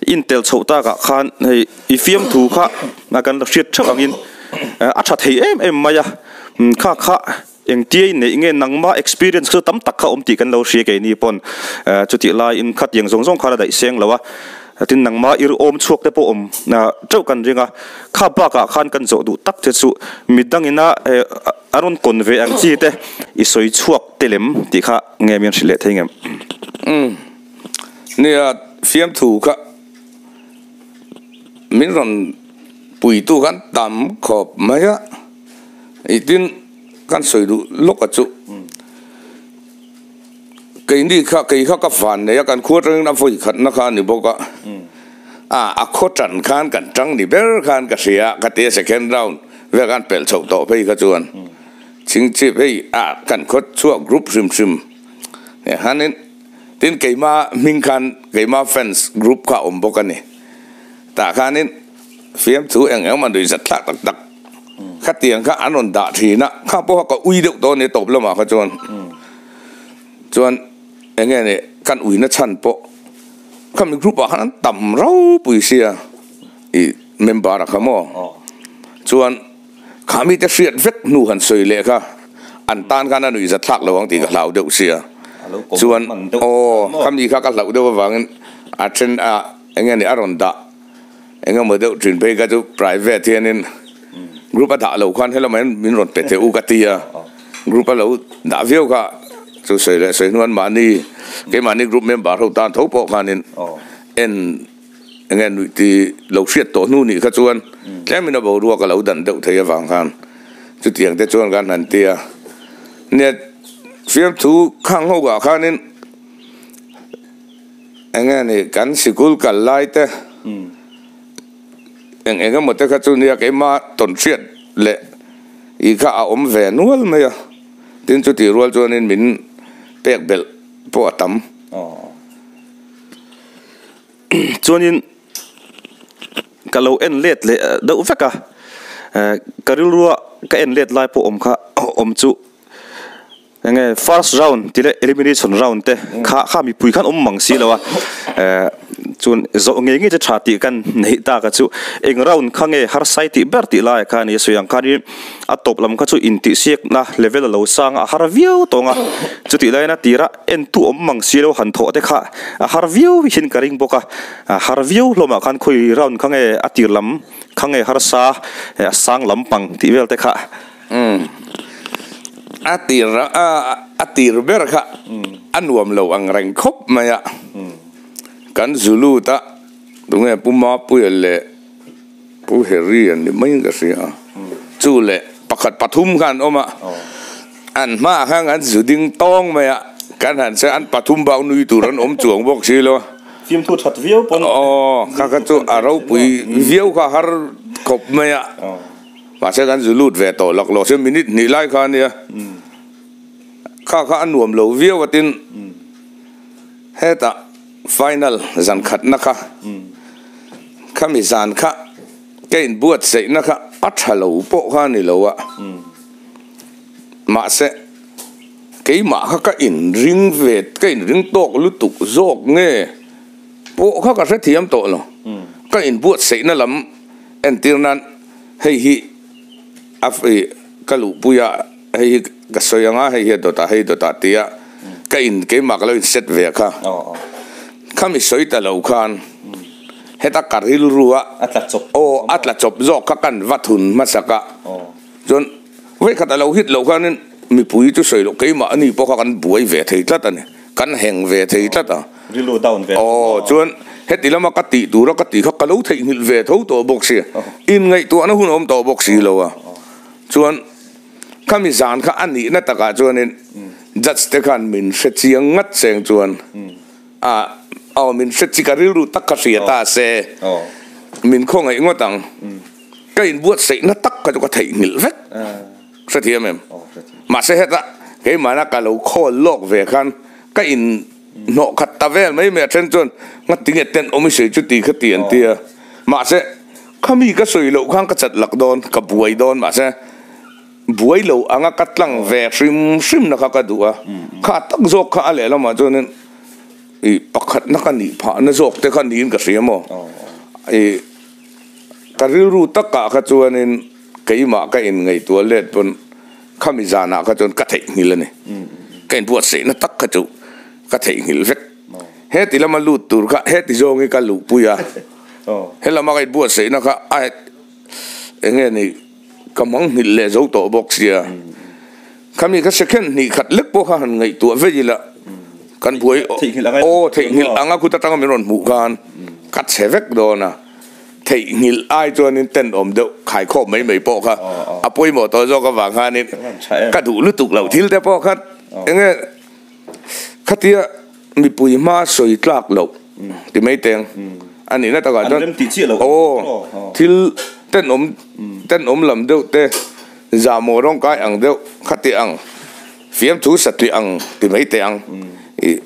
Intel chhoh takah khan hei i fiamthu kha kan la hriat theuh angin a tha thei em em mai a, kha kha engtia i neih nge nangma experience kha chu tam tak kha awm tih kan lo hria keini pawn chutih laiin khatiang zawng zawng khan a daih seng lo a, tin nangma ir awm chhuak te pawh awm teuh kan ring a, kha bakah khan kan zawh duh tak te chu midangina a rawn kawn ve ang chi te i sawi chhuak te lem tih kha nge min hrilh leh thei ngem? Nia, fiamthu kha min rawn puitu khan tam khawp mai a, i tin kan sawi duh lawk a chu. Keini kha kei kha ka van nei a, kan khua atangin a vawi khatna kha a ni bawk a, a a khaw tan khan kan tang ni ber khan ka hria a, ka tia second round vel khan pelh chhoh tawh phei kha chuan chingchip hei a kan khaw chhuak group hrim hrim hianin. Tin keima hming khan keima fans group kha a awm bawk a ni. Tah khanin fiamthu eng eng mah nuih zat thlak tak tak khatiang kha an rawn dah thin a, kha pawh kha ka ui deuh tawh a ni tawp lamah kha chuan. Chuan eng nge ni kan uina chhan pawh khami group ah khan an tam ropui sia ih member ah kha maw. Chuan Khami te hriat vek hnu han sawi leh kha an tan khan a nuih zat thlak lo ang tih ka hlau deuh sia. Chuan aw khami kha ka hlauh deuh avangin a then a eng nge ni a rawn dah eng emaw deuh thin phei kha chu private hianin group a dah lo khan helamah hian min rawn pe teh u ka ti a, group a lo dah viau kha chu sawi leh sawi hnuan mahni keimahni group member ho tan tho pawh khanin en Enge nuih ti lo hriat tawh hnu nih kha chuan tlemin a boruak a lo dan deuh thei avang khan chutiang te chuan kan han ti a. Nia fiamthu khang ho ah khanin enge ni kan sikul kal lai te eng eng emaw te kha chu nia keima tawn hriat leh ih kha a awm ve nual mai a, tin chutih rual chuanin min pek belh pawh a tam. Chuanin ka lo en let leh deuh vek a, ka rilrua ka en let lai pawh awm kha awm chu enge first round tih leh elimination round te kha kha mipui khan awm mang si lo a, chuan zawh ngei ngei chu tha tih kan neih tak a chu eng round kha nge harsai tih ber tih lai kha a ni a sawi ang khanin a tawp lam kha chu intihsiakna level a lo sang a a har viau tawng a, chutih laiin a tirah Entu awm mang si lo han thawh te kha a har viau hian ka ring bawk a, a har viau hlawmah khan khawi round kha nge a tir lam kha nge harsa a sang lam pang tih vel te kha. Umm a tir a tir ber kha a nuam lo ang reng khawp mai a, kan zu lut a tunge Pu Mapuia leh Pu Harry an ni mai ka hria a, chu leh pakhat pathum kha an awm a, an hmaah khan an zu ding tawng mai a, kan han sawi an pathum bak nui tur an awm chuang bawk si lo a. Fimthu that viau pawn. Aw, kha kha chu a ropui viau kha har khawp mai a, mahse kan zu lut ve tawh lak lo se minute hnih lai kha a nia, kha kha a nuam lo viau a tin hetah final zan khatna kha. Khami zan kha ka inbuatsaihna kha a tha lo pawh kha a ni lo a, mahse keimah kha ka inring ve, ka inring tawk lutuk zawk nge pawh kha ka hrethiam tawh lo. Ka inbuatsaihna lam entir nan hei hi a ka luhpui a, hei hi ka sawi ang a, hei hi a dawt ah, hei dawt ah tia ka in keimah ka lo inset ve kha. Khami sawi ta lo khan heta ka rilru a aw a tla chawp zawk kha kan va thun hmasak a, chuan vawikhat a lo hit loh khanin mipui chu sawi loh keimah ani pawh kha kan buai ve thei tlat a ni, kan heng ve thei tlat a, aw chuan heti lama ka tih tura ka tih kha ka lo theihnghilh ve tho tawh bawk sia, inngaihtuahna hun a awm tawh bawk si lo a, chuan. Khami zan kha a nihna takah chuanin judge te khan min hre chiang ngat seng chuan a aw min hre chi ka rilru tak kha hria ta se min khawngaih ngawt ang. Ka inbuatsaihna tak kha chu ka theihnghilh vek hrethiam em? Mahse heta keimahna ka lo khawl lawk ve khan ka in hnawh khat ta vel mai mai a then chuan ngatinge ten awm i sawi chu ti kha ti an ti a. Mahse Khami ka sawi loh khan ka chat lak dawn, ka buai dawn mahse buai lo anga ka tlang ve hrim hrim na kha ka duh a, kha tak zawk kha a lehlamah chuanin I pakhatna ka nih phahna zawk te kha niin ka hria maw? I ka rilru takah kha chuanin keimah ka inngaihtuah let pawn khami zanah kha chuan ka theihnghilh a ni. Ka inbuatsaihna tak kha chu ka theihnghilh vek. Heti lama lut tur kha heti zawngin ka luhpui a, helama ka inbuatsaihna kha a eng nge ni ka mangnghilh leh zo tawh bawk sia. Khami ka second hnih khat lek pawh kha han ngaihtuah vei ila kan buai aw theihnghilh anga kut atanga min rawn hmuh khan ka chhe vek dawn a, theihnghilh ai chuanin tenawm deuh khaikhawm mai mai pawh kha a pawimawh tawh zawk avang khanin ka duh lutuk lo thil te pawh kha enge khatia mipui hma sawi tlak loh ti mai teng a nihna takah chuan aw thil tenawm tenawm lam deuh te. Zahmawh rawng kai ang deuh kha ti ang, fiamthu satliah ang ti mai teh ang. I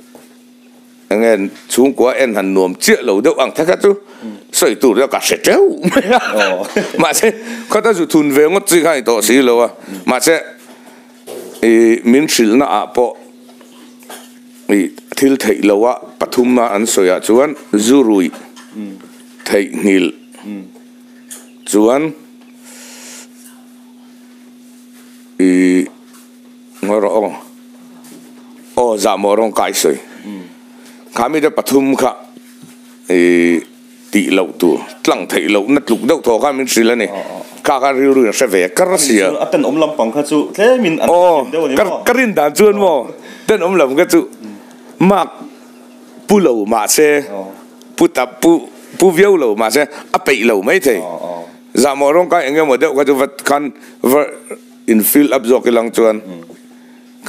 enge chhungkua en han nuam chiah lo deuh ang the kha chu sawi tur deuh ka hre teuh mai a. Mahse khata zu thun ve ngawt chi kha ni tawh si lo a. Mahse i min hrilhna ah pawh i thil theih lo a pathum a an sawi ah chuan zu ruih theihnghilh chuan I ngawi rawh aw. Aw zahmawh rawng kai sawi. Kha mite pathum kha i tih loh tur tlang theih loh na tluk deuh thaw kha min hrilh a ni. Kha kha rilru in a hre ve kar sia. A tenawm lampang kha chu tlemin an hrethiam deuh a ni maw? Ka rin dan chuan maw tenawm lam kha chu mark pu lo mahse pu ta pu pu viau lo mahse a peih lo maithei. Zahmawh rawng kai eng emaw deuh kha chu va khan va in fill up zawk ilang chuan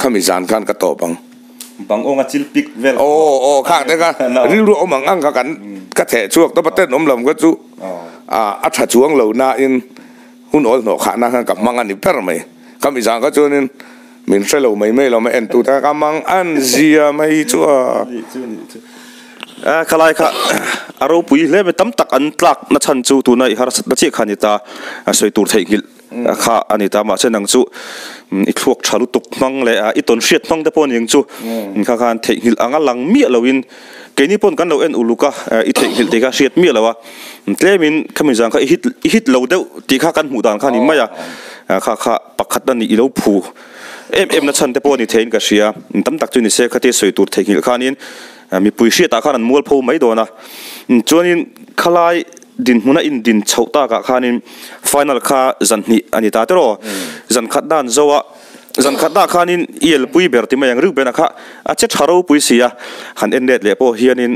khami zan khan ka tawp ang. Bang awnga chil pik vel. Aw aw khang te kha rilru awm ang ang kha kan ka theh chhuak tawp a ten awm lam kha chu a tha chuang lo na in hun awl hnawh khah na khan ka hmang a ni ber mai. Khami zan kha chuanin min hre lo mai mai lo mai en tu te kha ka mang an zia mai chu a. A khalai kha a ropui hle mai tam tak an tlak na chhan chu tuna i harsat na chiah kha a ni ta a sawi tur theihnghilh kha a ni ta mahse nang chu i thluak tha lutuk hmang leh i tawn hriat hmang te pawh a ni ang chu kha khan theihnghilh anga lang miah loin keini pawn kan lo en uluk a i theihnghilh tih kha hriat miah lo a tlemin khami zan kha i hit i hit lo deuh tih kha kan hmuh dan kha a ni mai a kha kha pakhat a nih i lo phu em em na chhan te pawh a ni theiin ka hria tam tak chu ni se khatia sawi tur theihnghilh khanin Mipui hriatah khan an mualpho mai dawn a, chuanin khalai dinhmuna indin chhoh takah khanin final kha zan hnih a ni ta tiraw? Zan khat dan zo a, zan khat dah khanin i elpui ber ti mai ang Reuben-a kha a che tha ropui si a, han en let leh pawh hianin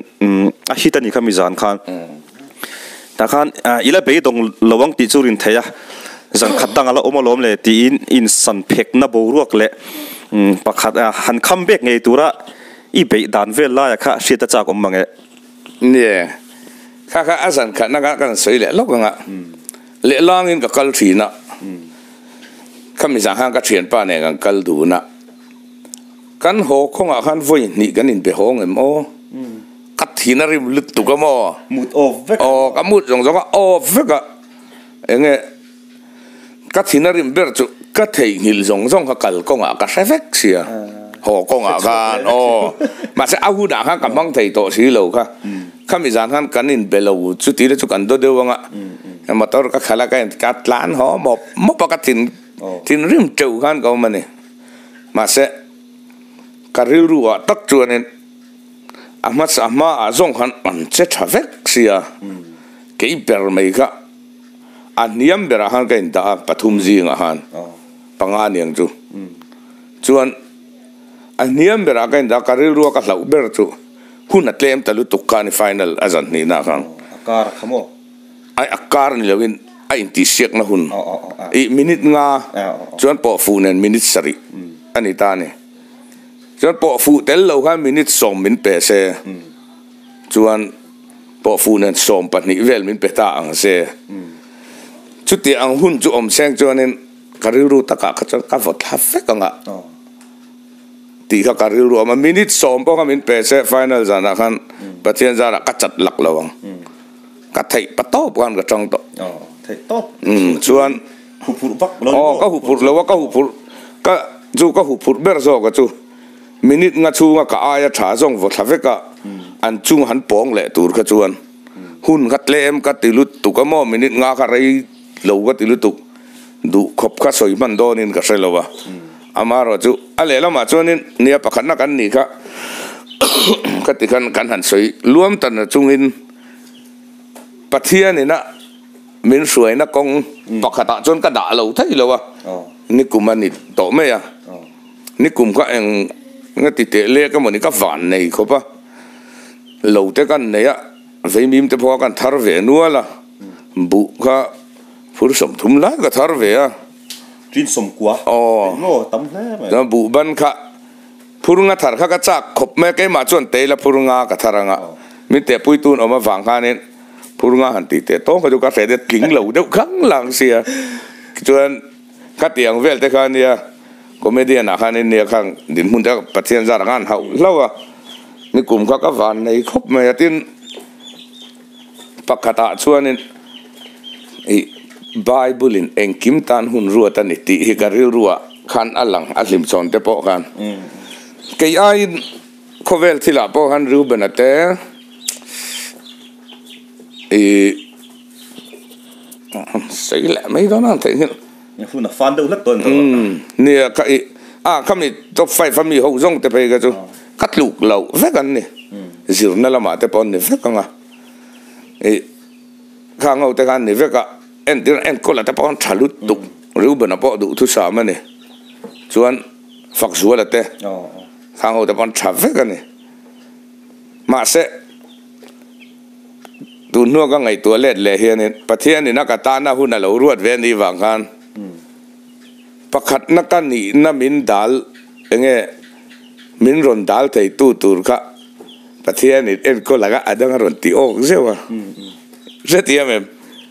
a hit a ni kha mi zan khan. Tah khan i la beidawng lo ang tih chu rin theih a, zan khat dang a la awm alawm le tiin insan phekna boruak leh pakhat han kham bek ngei tura I beih dan vel laia kha hriat a chak awm mang e. Nie, kha kha a zan khatna kha kan sawi leh lawk ang a, lehlangin ka kal thin a, khami zan khan ka thianpa nen kan kal dun a, kan haw khawngah khan vawi hnih kan inbe hawng em aw, ka thin a rim lutuk a maw? Mut off vek a. Aw, ka mut zawng zawng a off vek a, enge Ka thin a rim ber chu ka theihnghilh zawng zawng kha kal kawngah ka hre vek sia, haw kawngah khan aw mahse a hunah khan ka hmang thei tawh si lo kha, khami zan khan kan inbe lo chuti te chu kan daw deuh anga motor ka khalh a ka ka tlan haw mawp mawp a ka thin thin rim teuh khan ka awm a ni mahse ka rilru ah tak chuanin a hmasa hmaah zawng khan an che tha vek sia kei ber mai kha. A hniam berah khan ka indah a, pathum zingah khan panga aniang chu. Chuan a hniam berah ka indah a, ka rilrua ka hlauh ber chu hun a tlem ta lutuk kha a ni final a zan hnihna khan. A kar kha maw? Ai a kar ni loin a intihsiakna hun i minute nga chuan pawh fuh nen minute sarih a ni ta a ni. Chuan pawh fuh tel lo khan minute sawm min pe se chuan. Pawh fuh nen 12 vel min pe ta ang se. Chuti ang hun chu awm seng chuanin ka rilru takah kha chuan ka vaw thla vek ang a tih kha ka rilru a awm a. Minute sawm pawh kha min pe se final zanah khan Pathian zarah ka chat lak lo ang. Ka theih pa tawp khan ka tang tawh. Chuan aw ka huphurh lo a ka huphurh ka chu ka huphurh ber zawk a chu. Minute nga chhunga ka aia tha zawng vaw thla vek a. An chung han pawng leh tur kha chuan hun kha tlem ka ti lutuk a maw minute nga kha rei lo ka ti lutuk duh khawp kha sawi hman dawnin ka hre lo a. Amaherawh chu a lehlamah chuanin nia pakhatna kan nih kha ka ti khan kan han sawi luam ta na chungin Pathianin a min hruaina kawng pakhatah chuan ka dah lo thei lo a, nikum a ni tawh mai a. Nikum kha eng nga ti teh lek emaw ni ka van nei khawp a, lo te kan nei a, veimim te pawh kan thar ve nual a, buh kha phur 30 lai ka thar ve a. Tin 90 Aw. Eng aw tam hle mai. Chuan buh ban kha phur nga thar kha ka chak khawp mai a, keimah chuan teila phur nga ka thar anga, min tehpuitun awm avang khanin phur nga han tih teh tawng kha chu ka hre te tling lo deuh khang lang sia, chuan Ka tih ang vel te kha ania, comedian ah khan ania khang dinhmun te Pathian zar khan hauh hlauh a, nikum kha ka van nei khawp mai a tin pakhat ah chuanin ih Bible in engkim tan hun ruat a ni tih hi ka rilru ah khan a lang a hlimchhawn te pawh khan kei aiin khawvel thil ah pawh khan Reuben-a te ih. Sei leh mai dawn a theih nghilh. Hun a fan deuh hlek dawn tawh. Nia ka i a khami top 5 a mi ho zawng te phei kha chu ka tluk loh vek an ni. Zirna lamah te pawh an ni vek ang a. I khang ho te kha an ni vek a entir enkawl ah te pawh an tha lutuk. Reuben-a pawh duhthusam a ni. Chuan Fakzuala te khang ho te pawh an tha vek a ni. Mahse. Tun hnua ka ngaihtuah let leh hianin Pathianin a ka tana hun a lo ruat ve anih vang khan pakhatna ka nihna min dal enge min rawn dal theitu tur kha Pathianin enkawl anga a dang a rawn ti awk zeuh a. Hrethiam em?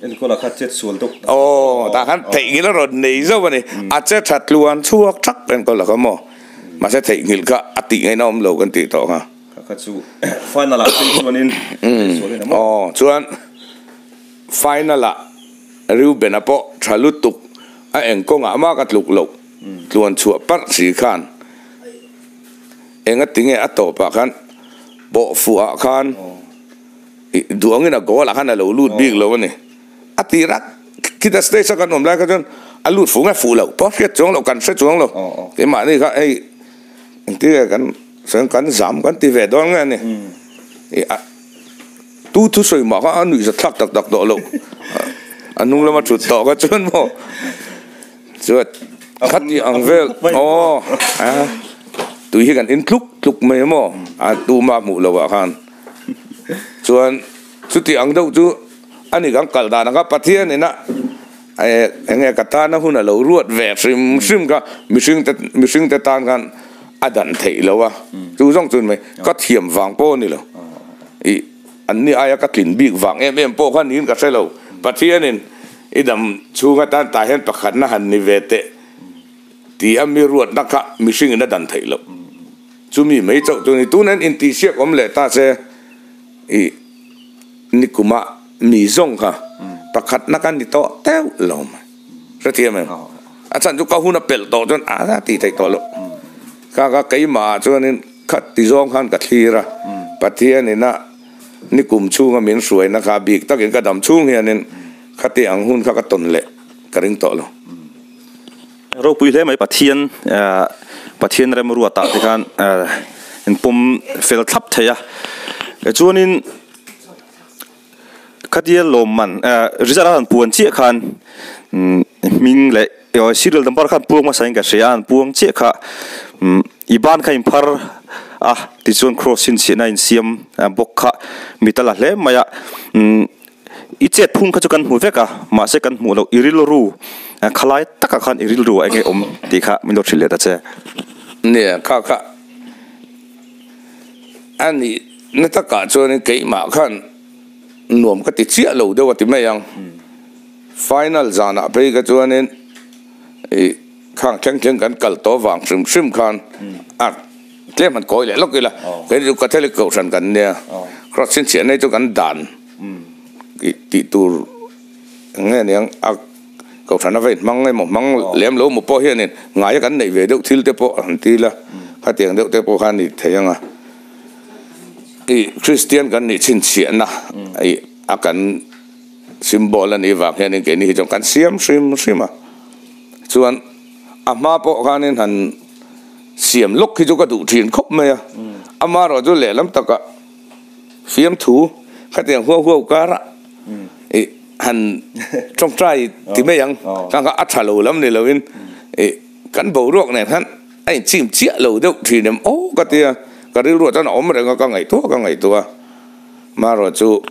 Enkawl a kha chet sual deuh. Aw, tah khan theihnghilh a rawn nei zauh a ni. A che tha tluan chhuak thak enkawl a kha maw? Mahse theihnghilh kha a tih ngaihna awm lo kan tih tawh kha. Kha kha chu final ah phei chuanin sual in a maw? Aw chuan final ah Reuben-a pawh tha lutuk a eng kawngah mah ka tluk loh tluan chhuah parh si khan enga tinge a tawpah khan pawh fuh ah khan duh angin a goal ah khan a lo lut bik lo a ni. A tir a khita stage a kan awm lai kha chuan a lut fuh nge fuh loh pawh hriat chuang loh kan hre chuang lo keimahni kha hei engtin nge kan sawi kan zam kan ti ve dawn nge a ni ih a tu thusawi mah kha a nuih zat thlak tak tak tawh loh a hnung lama thut tawh kha chuan maw chuan khati ang vel aw a tui hi kan in tluk tluk mai maw a tuma hmuh loh ah khan chuan chuti ang deuh chu. A ni kan kal dan anga Pathian ina enge ka tana hun a lo ruat ve hrim hrim kha mihring te mihring te tan khan a dan theih lo a chu zawng chu mai ka thiam vang pawh a ni lo ih an ni aia ka tlin bik vang em em pawh kha niin ka hre lo Pathian in i dam chhung atan tah hian pakhatna han ni ve teh ti a mi ruatna kha mihring in a dan theih loh chumi mai chauh chu a ni tunah hian intihsiak awm leh ta se ih. Nikuma mi zawng kha pakhatna ka ni tawh teuh lo mai. Hrethiam em? A chhan chu ka hun a pelh tawh chuan a tih theih tawh loh. Kha kha keimah ah chuanin kha ti zawng khan ka thlir a, Pathianin a nikum chhunga min hruaina kha bik takin ka dam chhung hianin khati ang hun kha ka tawn leh ka ring tawh lo. Ropui hle mai Pathian Pathian remruatah te khan in pawm fel thlap thei a. Chuanin khatia lawmman result a han puan chiah khan hming leh serial number khan puang hmasa in ka hria a, an puang chiah kha i ban kha in phar a tichuan cross chhinchhiahna in siam bawk kha mit a la hle mai a. I chet phung kha chu kan hmu vek a, mahse kan hmuh loh i rilru khalai takah khan i rilru ah enge awm tih kha min lo hrilh leh ta che. Nia, kha kha a nih na takah chuanin keimah khan nuam ka ti chiah lo deuh a ti mai ang. Final zanah phei kha chuanin ih khang thleng thleng kan kal tawh vang hrim hrim khan a tlem han kawi leh lawk ila, kei chu Catholic kohhran kan nia, cross chhinchhiah nei chu kan dan. Tih tur nge niang a kohhran a va inhmang emaw hmang lem lo maw pawh hianin ngaia kan neih ve deuh thil te pawh han ti ila khatiang deuh te pawh khan ni thei ang a. I Kristian kan nih chhinchhiahna i a kan symbol a nih vang hianin keini hi chuan kan siam hrim hrim a. Chuan a hma pawh khanin han siam lawk hi chu ka duh thin khawp mai a. Amaherawhchu lehlam takah fiamthu khatiang huau huau karah i han tawngtai ti mai ang. Kha kha a tha lo lam ni loin i kan boruak nen khan A inchim chiah lo deuh thin em aw ka ti a, ka rilruah chuan a awm reng a, ka ngaihtuah ka ngaihtuah a. Marawh chu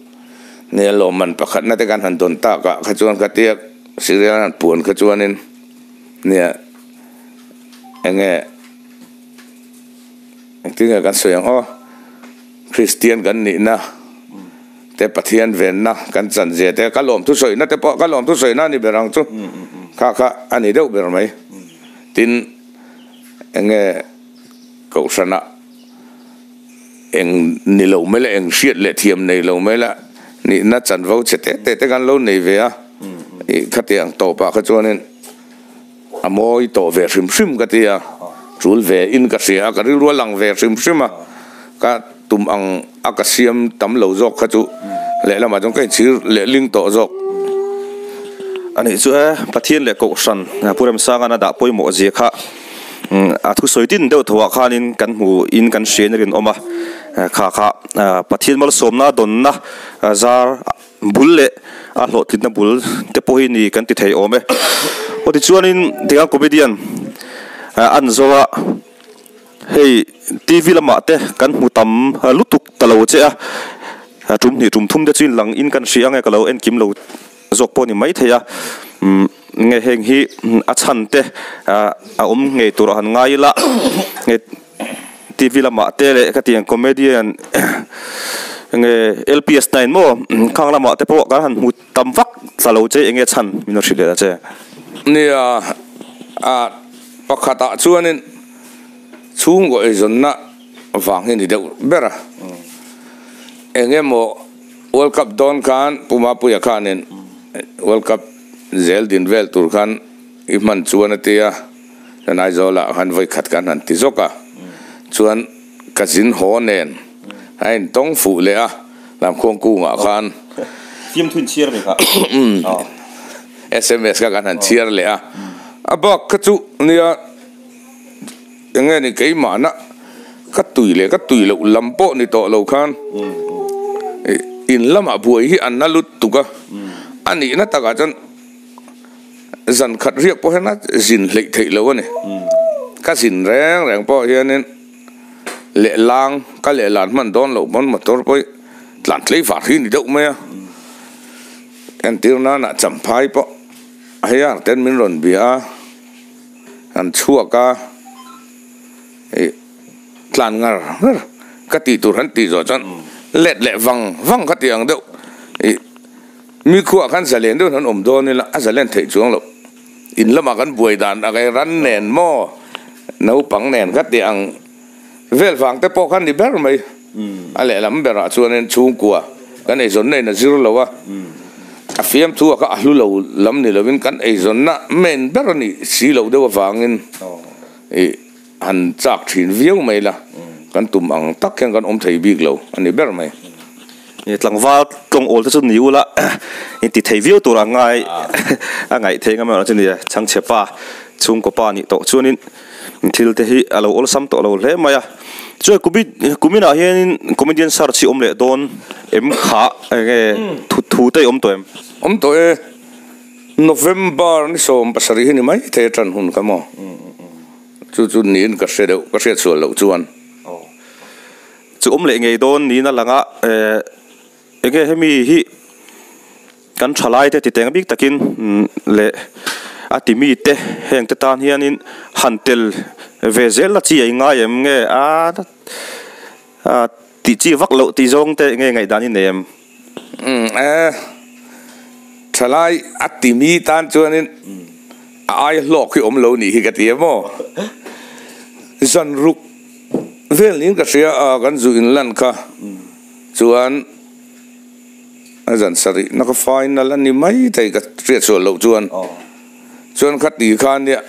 nia lawmman pakhatna te kan han dawn tak ah kha chuan ka tia serial an han puan kha chuanin nia enge engtin nge kan sawi ang aw Kristian kan nihna te Pathian venna kan chanzia te ka lawmthu sawina te pawh ka lawmthu sawina a ni ber ang chu kha kha a ni deuh ber mai. Tin, enge kohhranah eng ni lo mai la, eng hriat leh thiam nei lo mai la, nihna chanvo che te te te kan lo nei ve a, ih khatiang tawpah kha chuanin a mawi tawh ve hrim hrim ka ti a, tul ve in ka hria a, ka rilru a lang ve hrim hrim a, ka tum ang a ka siam tam lo zawk kha chu lehlamah chuan ka inchhir leh ling tawh zawk. A nih chu e, Pathian leh Kohhran Pu Remsanga'n a dah pawimawh zia kha a thusawi din deuh tho ah khanin kan hmu in kan hria in a rinawm a, kha kha Pathian malsawmna dawnna zar bul leh a hlawhtlinna bul te pawh hi ni kan ti thei awm e. Aw tichuanin tinga comedian an zo a. Hei TV lamah te kan hmu tam lutuk ta lo che a, tum hnih tum thum te chu in lang in kan hria ange ka lo en kim lo zawk pawh a ni maithei a, nge heng hi a chhan te a awm ngei tur a han ngai ila, nge TV lamah te leh ka tiang comedian nge LPS 9 maw khang lamah te pawh kan han hmu tam vak ta lo che enge chhan min rawn hrilh leh ta che. Nia, a pakhatah chuanin chhungkaw eizawnna vang hi a ni deuh ber a. Eng emaw World Cup dawn khan Pu Mapuia khanin World Cup zel din vel tur khan i hman chuan a ti a, chuan Aizawlah khan vawi khat khan han ti zawk a, chuan ka zin haw nen a intawng fuh leh a, Lamkhuang kungah khan sms kha kan han chhiar leh a, a bak kha chu nia eng nge ni keimahna ka tui leh ka tui loh lam pawh ni tawh lo khan in lamah buai hi an na lut tuk a, a nihna takah chuan zan khat riak pawh hian a zin hleih theih loh a ni, ka zin reng reng pawh hianin lehlang ka lehlan hman dawn loh pawn motor pawh hi tlan tlei var hi a ni deuh mai a. Entir nana champhai pawh hei ar ten min rawn bia a, an chhuak a, ih tlan ngar ngar ka tih tur han tih zawh chuan let leh vang vang kha tih ang deuh ih mi khuah khan zalen deuhin an awm dawn ila a zalen theih chuang loh in lamah kan buai dan ang e ran nen maw naupang nen kha tih ang vel vang te pawh kha ni ber mai. A lehlam berah chuanin chhungkua kan eizawnna in a zir lo a, a fiamthu a kha a hlu lo lam ni lovin kan eizawnna main ber a nih si loh deuh avangin ih han chak thin viau mai la, kan tum ang tak hian kan awm thei bik lo a ni ber mai. Tlangval tlawng awl te chu ni ula in ti thei viau tur a ngai a ngaih theih ngam erawh chu ni e, chhangchhe pa chhungkaw pa nih tawh chuanin Thil te hi a lo awlsam tawh lo hle mai a. Chuan kumi kuminah hianin comedian search hi awm leh dawn em kha enge thu thu te awm tawh em? Awm tawh e. November ni 17 hi ni mai thei a tan hun kha maw? Chu chu niin ka hre deuh ka hriat sual loh chuan. Chu awm leh ngei dawn niin a lang a enge hemi hi. Kan thalaite titeng bik takin leh a ti mite heng te tan hianin han tel ve zel la chi a ingai em nge a tih chi vak loh tih zawng te nge ngaihdan i nei em? Umm e, thalai a ti mi tan chuanin a ai hlawk hi awm lo nih hi ka ti em aw. Zan ruk vel niin ka hria a kan zu inlan kha chuan. A zan sarih na ka final a ni mai thei ka hriat sual loh chuan chuan kha ti kha nia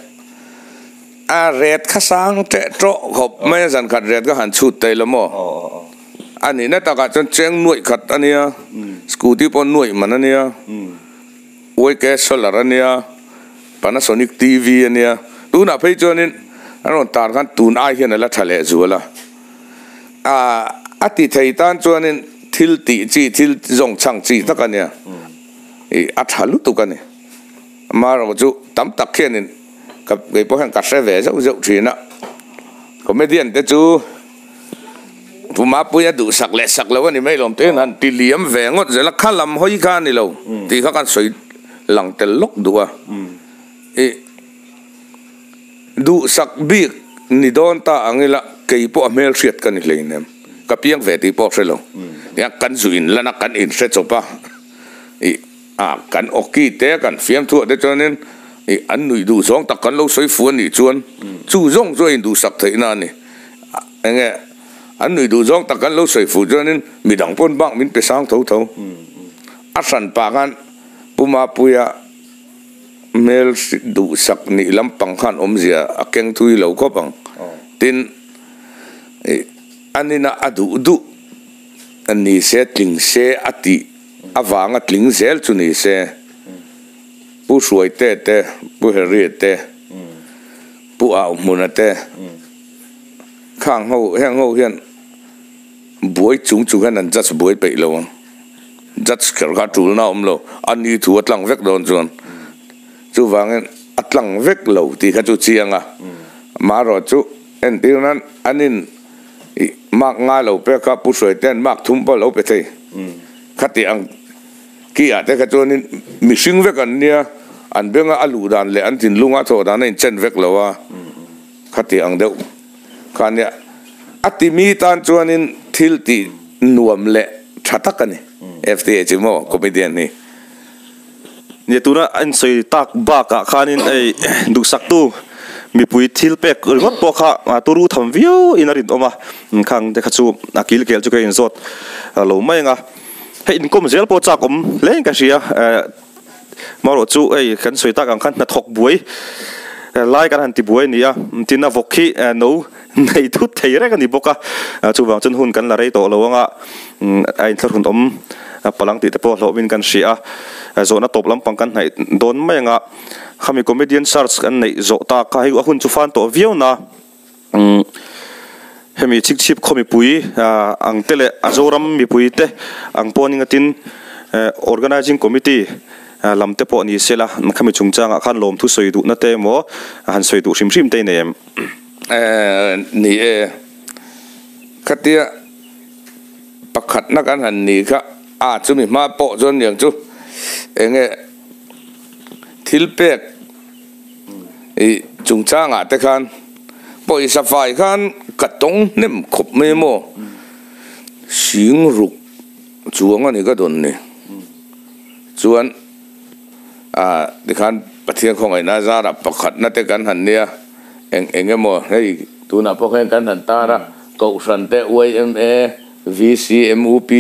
a ret kha sang teh tawh khawp mai a zan khat ret ka han chhut thei lo maw A nihna takah chuan cheng nuaih khat a nia, scooty pawh nuaih man a nia, YK solar a nia, Panasonic TV a nia. Tunah phei chuanin an rawn tar khan tun ai hian a la tha leh zual a. A ti thei tan chuanin thil tih chi, thil zawng chhang chi tak a nia. Ih a tha lutuk a ni. Amaherawhchu chu tam tak hianin ka kei pawh hian ka hre ve zeuh zeuh thin a. Comedian te chu Pu Mapuia duhsak leh sak lo a ni mai lawm te han ti liam ve ngawt zel a, kha lam hawi kha a ni lo tih kha kan sawi lang tel lawk duh a. Ih duhsak bik ni dawn ta ang ila kei pawh a hmel hriat ka ni hleinem, ka piang ve tih pawh hre lo. Nia kan zu in lan a kan inhre chawp a, ih a kan awki te kan fiamthuah te chuanin ih an nuih duh zawng tak kan lo sawi fu a nih chuan chu zawng chu a induhsak theihna a ni. Enge an nuih duh zawng tak kan lo sawi fu chuanin midang pawn bak min pe sang tho tho. A hran pah khan Pu Mapuia hmel duhsak nih lampang khan awmzia a keng thui lo khawp ang. Tin, ih a nina a duh duh ni se tling se a tih avanga tling zel chu ni se Pu Hruaite te, Pu Harry te, Pu Auhmuna te, Khang ho, heng ho hian buai chung chung hian an judge buai peih lo ang. Judge kher kha tulna a awm lo, a ni thu a tlang vek dawn chuan. Chuvangin a tlang vek lo tih kha chu chiang a. Amaherawh chu entir nan an in ih mark ngai lo pek kha Pu Hruaite an mark thum pawh a lo pe thei. Khati ang ki ah te kha chuanin mihring vek an nia, an benga a luh dan leh an thinlunga a thawh dan a inchen vek lo a. Khati ang deuh kha nia. A ti mi tan chuanin thil tih nuam leh tha tak a ni. FTA chu maw comedian hi. Nia tuna a insawi tak bakah khanin hei duhsaktu mipui thil pek ringawt pawh kha turu tham viau in a rinawm a, khang te kha chu a kil kel chu ka inzawt lo mai ang a. Hei inkawm zel pawh chak awm hle in ka hria. Marawh chu hei kan sawi tak ang khan hnathawk buai lai kan han ti buai a ni a, tin a vawk hi no nei thut thei reng a ni bawk a, chuvang chuan hun kan la rei tawh lo ang a, a inthlahrun awm palang tih te pawh hlauhawmin kan hria a, zawhna tawp lampang kan hnaih dawn mai ang a, khami comedian search kan neih zawh tak kha hei a hun chu fan tawh viau na. Hemi chhikchhip khaw mipui ang te leh a Zoram mipui te ang pawh ni ngatin Organising Committee lam te pawh ni sela khami chungchangah khan lawmthu sawi duhna te emaw han sawi duh hrim hrim te i nei em? Ni e, khatia pakhatna kan han ni kha a chumi hma pawh chuan niang chu enge thil pek I chungchangah te khan pawisa fai khan ka tawng hnem khawp mai maw? Sing ruk chuang a ni ka dawn ni. Chuan ah tikhan Pathian khawngaihna zarah pakhatna te kan han nia eng eng emaw hei tunah pawh hian kan han tar a Kohhran te yma, VC, MUP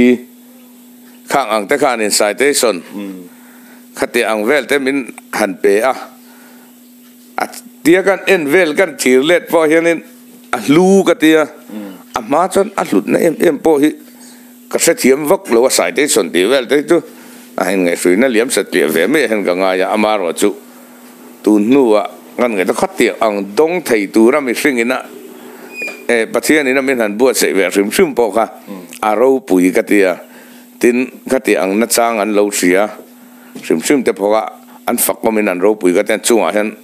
khang ang te khan in citation Khati ang vel te min han pe a, a tia kan en vel kan thir let pawh hianin a hlu ka tia, a hma chuan a hlutna em em pawh hi ka hrethiam vak lo a, citation tih vel te hi chu a inngaihhruina liam satliah ve mai ah hian ka ngai a, amaherawh chu tun hnuah kan ngaihtuah khatiang ang dawng thei tura mihring ina eh Pathian ina min han buatsaih ve hrim hrim pawh kha a ropui ka tia. Tin, khati ang nachang an lo hria hrim hrim te phawk a, an fak awmin an ropui ka ten chungah hian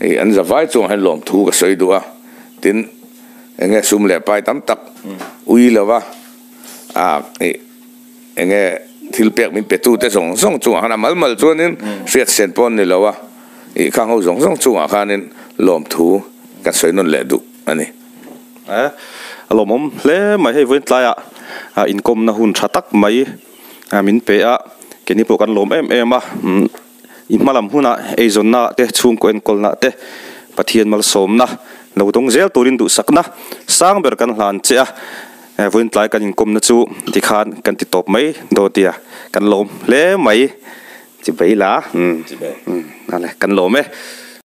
ih an zavai chungah hian lawmthu ka sawi duh a, tin enge sum leh pai tam tak ui lova ah ih enge thil pek min pe tu te zawng zawng chungah khan a mal mal chuanin hriat sen pawh an ni lo a, ih khang ho zawng zawng chungah khanin lawmthu ka sawi nawn leh duh a ni. A lawmawm hle mai hei vawiin tlaiah inkawmna hun tha tak mai min pe a, keini pawh kan lawm em em a, i hma lam hunah eizawnna te chhungkaw enkawlna te Pathian malsawmna lo dawng zel turin duhsakna sang ber kan hlan che a, vawiin tlai kan inkawmna chu tikhan kan ti tawp mai dawn tia kan lawm hle mai, chi bei la, kan lawm e.